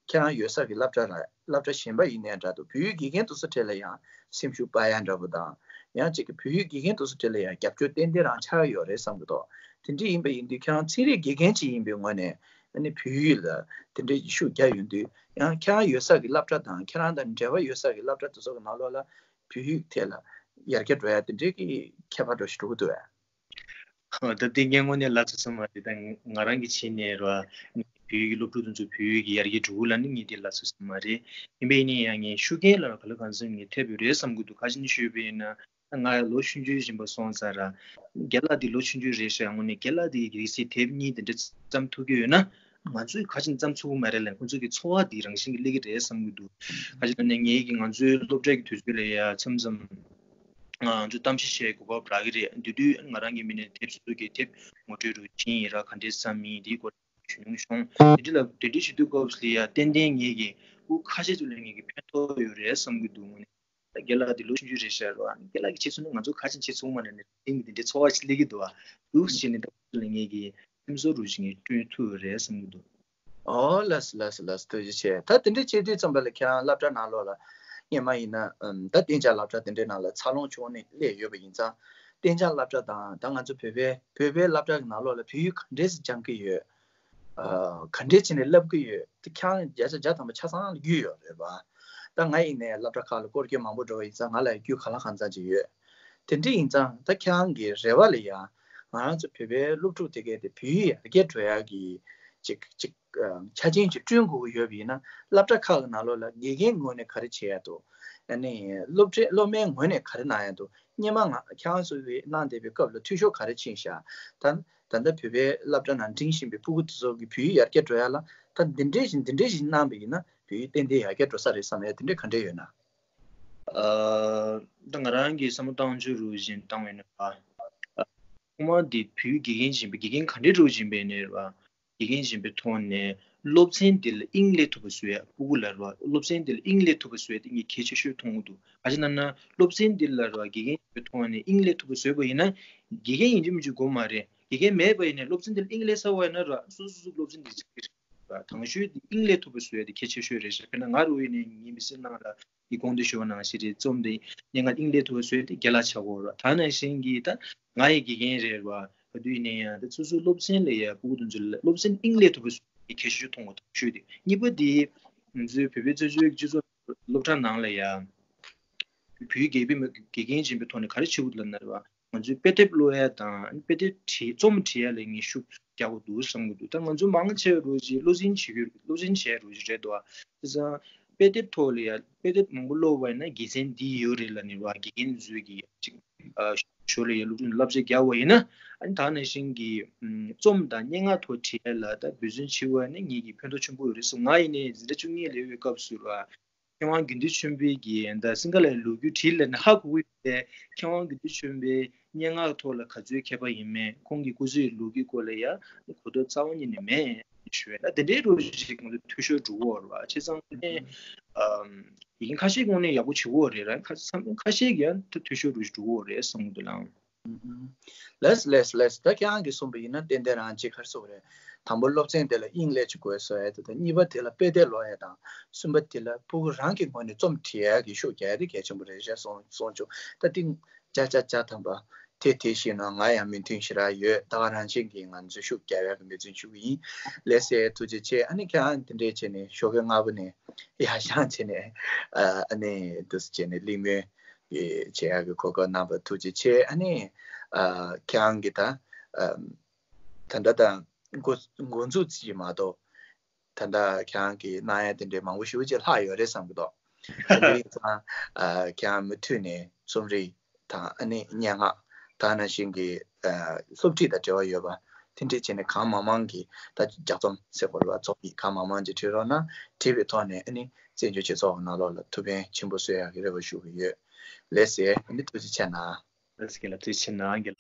ཁྱེད་རང་ཡོད་ས་གི་སློབ་གྲྭ་ལ་སློབ་གྲྭ་གཞན་པ་ཡིན་ནའི་འདྲ་འདུག་བོད་ཡིག་དགེ་རྒན་དེ་ཚོ་གྲས་ལ་ཡང་སེམས་ཤུགས་སྤར་ཡ་འདྲ་པོ་དང་ཡང་གཅིག་གི་བོད་ཡིག་དགེ་རྒན་དེ་ཚོ་གྲས་ལ་ཡང་རྒྱབ་སྐྱོར་ཏན་ཏན་རང་ཆགས་ཡོད་རེད་བསམ་གི་འདུག་དེ་འདྲ་ཡིན་པ་ཡིན་དུས་ཁྱེད་རང་ཚན་རིག་དགེ་རྒན་ཅིག་ཡིན་པའི་ངོས་ནས་ཨ་ནི་བོད་ཡིག་ལ་དེ་འདྲའི་ཤུགས་རྒྱག་ཡོང་དུས་ཡང་ཁྱེད་རང་ཡོད་ས་གི་སློབ་གྲྭ་དང་ཁྱེད་རང་དང་འབྲེལ་བ་ཡོད་ས་གི་སློབ་གྲྭ་དེ་ཚོ་གི་ནང་ལོགས་ལ་བོད་ཡིག་ཐད་ལ་ཡར་རྒྱས་འགྲོ་ཡ་དེ་འདྲའི་གི་ཁྱད་པར་འདྲ་ཞིག་འགྲོ་གི་འདུག་བས། ད་དེ་ངས་དངོས་གནས་ལབ་ཚོད་ས་མ་རེད། ད་ང་རང་གི་ཆེད་ནས་ར་བོད་ཡིག་གི་སློབ་ཕྲུག་དེ་ཚོ་བོད་ཡིག་གི་ཡར་རྒྱས་འགྲོ་གི་ལབ་ནི་ངས་དེ་ལབ་ཚོད་ས་མ་རེད། ཡིན་པས་ཡིན་ནའི་ཡང་ངས་ཤུགས་རྐྱེན་ལ་ག་ལ་གང་འཚམ་ངས་ཐེབས་ཡོད་རེད་བསམ་གི་འདུག་ག་ཅི་ནས་ཞུས་པ་ཡིན་ན། ང་ལོ་ཆུང་ཆུང་བཞིན་པ་སོང་ཙང་ར། རྒན་ལགས་འདི་ལོ་ཆུང་ཆུང་རེད་ཤག་དངོས་གནས་རྒན་ལགས་འདི་ཡི་རིགས་སྲིད་དེབ་གཉིས་དེ་འདྲ་བརྩམས་ཐུབ་ཀྱི་ཡོད་ན། ང་ཚོས་ག་ཅིག་བརྩམས་ཐུབ་ཀྱི་མ་རེད་ལ་ཁོང་ཚོ་གི་འཚོ་བ་འདི་རང་བཞིན་གྱི་སླེབས་ཀྱི་རེད་བསམ་གྱི་འདུག་ག་ཅི་ལབ་ན་ངེད་ཀྱི་ང་ཚོའི་སློབ་གྲྭ་གི་དུས་ཚོད་ལ་ཡ་མཚམས་མཚམས་ང་ཚོས་གཏམ་བཤད་བྱེད་དགོས་པ་རག་གི་རེད། འདི་དུས་ང་རང་གི་མི་ནས་དེབ་སོ་སོ་གི་དེབ་ངོ་སྤྲོད་རུ་ཕྱིན་ཡིན་ར་ག་འདྲས་བརྩམས་ཡིན་འདིའི་སྐོར་ཞུ་མྱོང་བྱུང་། དེ་འདྲ་ལ་དེ་འདྲས་བྱེད་དུས་སྐབས་ལ་ཡ་ཏན་ཏན་ངེད་ཀྱི་དབུ་ཁ་ཤས་ཚོ་ལ་ངེད་ཀྱི་ཕན་ཐོགས་ཡོད་རེད་བསམ་གྱི་འདུག་དངོས་གནས། རྒན་ལགས་འདི་ལོ་ཆུང་ཆུང་རེད་ཤག་རོ། རྒན་ལགས་ཀྱིས་བྱས་སོང་ན་ང་ཚོ་ག་ཅིག་བྱེད་ཚུགས་མ་རེད་ནས་དེང་གི་འདི་འདྲའི་འཚོ་བ་ཞིག་སླེབས་ཀྱི་འདུག་བ། འདུག་ཟེར་ནས་ད་ལ་ངེད་ཀྱི་སེམས་ཚོར་རུ་ཞིག་ངས་སྤྲོད་ཐུབ་རེད་བསམ་གྱི་འདུག་ཨོ་ལགས་སོ་ལགས་སོ་ལགས་སོ། ཐུགས་རྗེ་ཆེ། ད་དེ་འདྲ་བྱེད་དུས་ཙམ་པ་ལ་ཁྱེད་རང་སློབ་གྲྭ་ནང་ལོགས་ལ་སྔོན་མ་ཡིན་ན་ཨམ་ད་གཏན་འཇགས་སློབ་གྲྭ་དེ་འདྲའི་ནང་ལ་འཚར་ལོངས་བྱུང་ནས་སླེབས་ཡོད་པ་ཡིན་ཙང་། གཏན་འཇགས་སློབ་གྲྭ་དང་ད་ང་ཚོ་བོད་པའི་བོད་པའི་སློབ་གྲྭ་གི་ནང་ལོགས་ལ་བོད་ཡིག་ག་འདྲས་སེ་སྦྱང་གི་ཡོད། ག་འདྲས་བྱས་ནས་བསླབ་ཀྱི་ཡོད། དེ་ཁྱེད་རང་བརྒྱ་ཆ་བརྒྱ་ཐམ་པ་ཆ་ཚང་ལ་རྒྱུས་ཡོད་རེད་པ། ད་ང་ཡིན་ནའི་སློབ་གྲྭ་ཁག་ལ་སྐོར་སྐྱོད་མང་པོ་འགྲོ་བ་ཡིན་ཙང་ང་ལ་རྒྱུས་གང་ལ་གང་འཚམ་ཅིག་ཡོད། དེ་འདྲས་ཡིན་ཙང་ད་ཁྱེད་རང་གི་རེ་བ་ལ་ཡང་ང་རང་ཚོ་བོད་པའི་སློབ་ཕྲུག་དེ་གས་དེ་བོད་ཡིག་ཡར་རྒྱས་འགྲོ་ཡག་གི་ཅིག་ཅིག་ཆ་རྐྱེན་ཅིག་བསྐྲུན་དགོས་ཀྱི་ཡོད་པ་ཡིན་ན། སློབ་གྲྭ་ཁག་གི་ནང་ལོགས་ལ་དགེ་རྒན་ངོས་ནས་ག་རེ་བྱེད་ཡག་འདུག་ཨ་ནི་སློབ་ཁྲིད་སློབ་མའི་ངོས་ནས་ག་རེ་གནང་ཡག་འདུག་སྔོན་མ་ང་ཁྱེད་རང་ཚོ་གིས་གནང་བསྡད་པའི་སྐབས་ལ་འཐུས་ཤོར་ག་རེ་ཕྱིན་ཤག་ད་ད་ལྟ་བོད་པའི་སློབ་གྲྭ་ནང་འགྲིམ་བཞིན་པའི་ཕྲུ་གུ་དེ་ཚོ་གི་བོད་ཡིག་ཡར་རྒྱས་འགྲོ་ཡག་ལ་ད་འདི་འདྲས་ཞིག་འདི་འདྲས་ཞིག་གནང་བ་ཡིན་ན་བོད་ཡིག་ཏན་ཏན་ཡར་རྒྱས་འགྲོ་ས་རེད་བསམ་ཡག་དེ་འདྲས་ག་འདྲས་ཡོད་ན། ཨ། ད་ང་རང་གིས་བསམ་བློ་བཏང་ཕྱོགས་རུ་བཞིན་བཏང་བས་ན་བ། ཨ། ཐོག་མར་འདི་བོད་ཡིག་དགེ་རྒན་ཡིན་པའི་དགེ་རྒན་ག་འདྲས་རུ་ཡིན་པའི་ནས་བ། དགེ་རྒན་ཡིན་པའི་ཐོག་ནས་སློབ་ཚན་འདི་ལ་དབྱིངས་སླེབས་ཐུབ་པ་བཟོ་ཡ་ཕྲུ་གུ་ལ་ར་བ། སློབ་ཚན་འདི་ལ་དབྱིངས་སླེབས་ཐུབ་པ་བཟོ་ཡ་དེ་ངས་གལ་ཆེ་ཤོས་མཐོང་གི་འདུག་ག་ཅི་ན་ན་སློབ་ཚན་འདི་ལ་ར་བ་དགེ་རྒན་ཡིན་པའི་ཐོག་ནས་དབྱིངས་སླེབས་ཐུབ་པ་བཟོས་པ་ཡིན་ན་དགེ་རྒན་ཡིན་གཅིག་མིན་གཅིག་དགོས་མ་རེད། དགེ་རྒན་མེད་པ་ཡིན་ན་སློབ་ཚན་འདི་ལ་དབྱིངས་སླེབས་ཚར་བ་ཡིན་ན་ར་སོ་སོ་སོ་སློབ་ཚན་འདི་བྱེད་ཀྱི་རེད། དང་ཤོས་དེ་དབྱིངས་སླེབས་ཐུབ་པ་བཟོ་ཡ་དེ་གལ་ཆེ་ཤོས་རེད་ཤག་དཔེར་ན་ང་རུ་ཡིན་ནའི་ངའི་མི་ཚེ་ནང་ལ་ངས་གོང་དུ་ཞུས་པ་ནང་བཞིན་རེད། རྩོམ་དེ་སྙན་ངག་དབྱིངས་སླེབས་ཐུབ་པ་བཟོ་ཡ་དེ་རྒྱལ་ལ་ཆགས་ཀྱི་ཡོད་རེད། ད་ནང་བཞིན་གྱི་ད་ང་ཡི་དགེ་རྒན་རེད་བ། ག་དུས་ཡིན་ནའི་ཡང་ད་སོ་སོའི་སློབ་ཚན་ལ་ཡ་ཕྲུ་གུ་དེ་ཚོ་ལ་སློབ་ཚན་དབྱིངས་སླེབས་ཐུབ་པ་བཟོ་ཡ་དེ་གལ་ཆེ་ཤོས་མཐོང་གི་འདུག་དང་ཤོས་དེ། གཉིས་པ་དེ་ང་ཚོའི་བོད་པའི་རྩ་བརྒྱུད་སྤྱི་ཚོགས་སློབ་གྲྭ་ནང་ལ་ཡ་བོད་ཡིག་དགེ་རྒན་དགེ་རྒན་ཡིན་པའི་ཐོག་ནས་ག་རེ་བྱེད་དགོས་འདུག་ལབ་ན་རེད་བ། ང་ཚོའི་དཔེ་དེབ་ཀློག་ཡ་དང་དཔེ་དེབ་བྲིས་རྩོམ་བྲིས་ཡ་ལ་ངས་ཤུགས་རྒྱག་དགོས་འདུག་བསམ་གྱི་འདུག་ད་ང་ཚོ་མང་ཆེ་བ་རོགས་ཅིག་སློབ་ཚན་བྱེད་ཀྱི་སློབ་ཚན་བྱེད་ཡ་རོགས་ཅིག་རེད་འདུག་བ། དེ་ཙང་དཔེ་དེབ་ཐོག་ལ་ཡ་དཔེ་དེབ་མང་པོ་ཀློག་པ་ཡིན་ན་དགེ་མཚན་འདི་ཡོད་རེད་ལབ་ནས་བ་དགེ་རྒན་ཚོས་ཀྱི་ཅིག་ཞོར་ལ་ཡ་སློབ་སྦྱོང་བསླབ་བྱ་རྒྱག་པ་ཡིན་ན། ཨ་ནི་ད་ནང་བཞིན་གྱི་རྩོམ་དང་སྙན་ངག་ཐོག་བྲིས་ཡ་ལ་ད་འབད་བརྩོན་བྱེད་པ་ཡིན་ན་ངེད་ཀྱི་ཕན་ཐོགས་ཆེན་པོ་ཡོད་རེད་བསམ། ང་ཡིན་ནའི་འཛིན་གྲྭ་བཅུ་གཉིས་ལ་ཡོད་པའི་སྐབས་སུ་ར། མཁས་དབང་དགེ་འདུན་ཆོས་འཕེལ་གྱིས་ད་སིང་ག་ལའི་ལོ་རྒྱུས་བྲིས་ལབ་ནས་ཧ་གོ་གི་ཡོད་པས། མཁས་དབང་དགེ་འདུན་ཆོས་འཕེལ་སྙན་ངག་ཐོག་ལ་ག་ཚོད་མཁས་པ་ཡིན་མིན་ཁོང་གི་སྐུ་ཚེའི་ལོ་རྒྱུས་སྐོར་ལ་ཡང་གོ་རྟོགས་རྩ་བ་ཉིད་ནས་མེད་ཞུ་བས་ན། དེ་འདྲའི་རོགས་ཞིག་ང་ཚོ་འཐུས་ཤོར་འགྲོ་གི་ཡོད་རེད་བ། བྱས་ཙང་ནས་ཡིན་ཁ་ཤས་དངོས་གནས་ཡག་པོ་བྱེད་ཀྱི་ཡོད་རེད་ར། ཁ་ཁ་ཤས་ཀྱིས་ཡང་འཐུས་ཤོར་རོགས་ཞིག་འགྲོ་གི་ཡོད་རེད་བསམ་གྱི་འདུག་ལགས། ལགས་ལགས་ལགས། ད་ཁྱེད་རང་གིས་གསུངས་པ་ཡིན་ན་ཏན་ཏན་རང་ཅིག་ག་རེ་ཟེར་དགོས་རེད། དང་པོ་སློབ་ཚན་དེ་ལ་དབྱིངས་སླེབས་ཅིག་དགོས་ཟེར་ཡ་དེ་དང་། གཉིས་པ་དེ་ལ་དཔེ་དེབ་ཀློག་ཡ་དང་། གསུམ་པ་དེ་ལ་ཕྲུ་གུ་རང་གི་ངོས་ནས་རྩོམ་བྲིས་ཡ་གི་ཤུགས་རྒྱག་ཡ་དེ་གལ་ཆེན་པོ་རེད་ཤག་གསུངས་གསུངས་བྱུང་། ད་ཏིང་ཅག་ཅག་ཅག་དམ་པ་དེ་དེ་བཞིན་ནོ། ང་ཡང་མོས་མཐུན་ཞེ་དྲག་ཡོད། ད་ག་རང་བཞིན་གྱིས་ང་ཚོས་ཤུགས་རྒྱག་ཡ་གི་འབད་བརྩོན་ཞུ་གི་ཡིན། ལགས་སེ་ཐུགས་རྗེ་ཆེ། ཨ་ནི་ཁྱེད་རང་དེ་འདྲས་བྱས་ནས་ཞོགས་ཀས་སྔ་པོ་ནས་ཡར་བཞེངས་བྱས་ནས་ཨ་ནི་འདུག་སེ་བྱས་ནས་གླེང་མོལ་གྱི་བྱེད་ཡག་གི་གོ་སྐབས་གནང་བར་ཐུགས་རྗེ་ཆེ། ཨ་ནི་ཨ་ཁྱེད་རང་གིས་ད་ཨ་ད་ལྟ་ད་འགོ་འགོ་འཛུགས་ཙམ་མ་གཏོགས་ད་ལྟ་ཁྱེད་རང་གིས་གནང་ཡ་དེ་འདྲའི་མང་པོ་ཞེ་པོ་ཅིག་ལྷག་ཡོད་རེད་བསམ་གྱི་འདུག་དེ་འདྲ་ཡིན་ཙང་ཨ་ཁྱེད་རང་མུ་མཐུད་ནས་རྩོམ་རིག་དང་ཨ་ནི་སྙན་ངག་དེ་ནང་བཞིན་གྱི་ཨ་སློབ་ཁྲིད་དང་འབྲེལ་བ་ཡོད་པ་དེ་འདྲ་བྱས་ནས་གང་མང་མང་གིས་ད་ལྗགས་རྩོམ་ཟེར་དགོས་རེད་བ། རྩོམ་ཡིག་གང་མང་མང་ཅིག་བྲིས་རོགས་གནང་། བྲིས་པའི་ཐོག་ནས་ཨ་ནི་བཙན་བྱོལ་སྤྱི་ཚོགས་ནང་ལོགས་ལ་ཐུགས་ཕན་ཆེན་པོ་གསོས་ཡག་གི་རེ་བ་ཞུ་གི་ཡོད། ལགས་སེ། ཨ་ནི་ཐུགས་རྗེ་ཆེ་གནང་། ལགས་སེ། ལགས་ཐུགས་རྗེ་ཆེ་གནང་།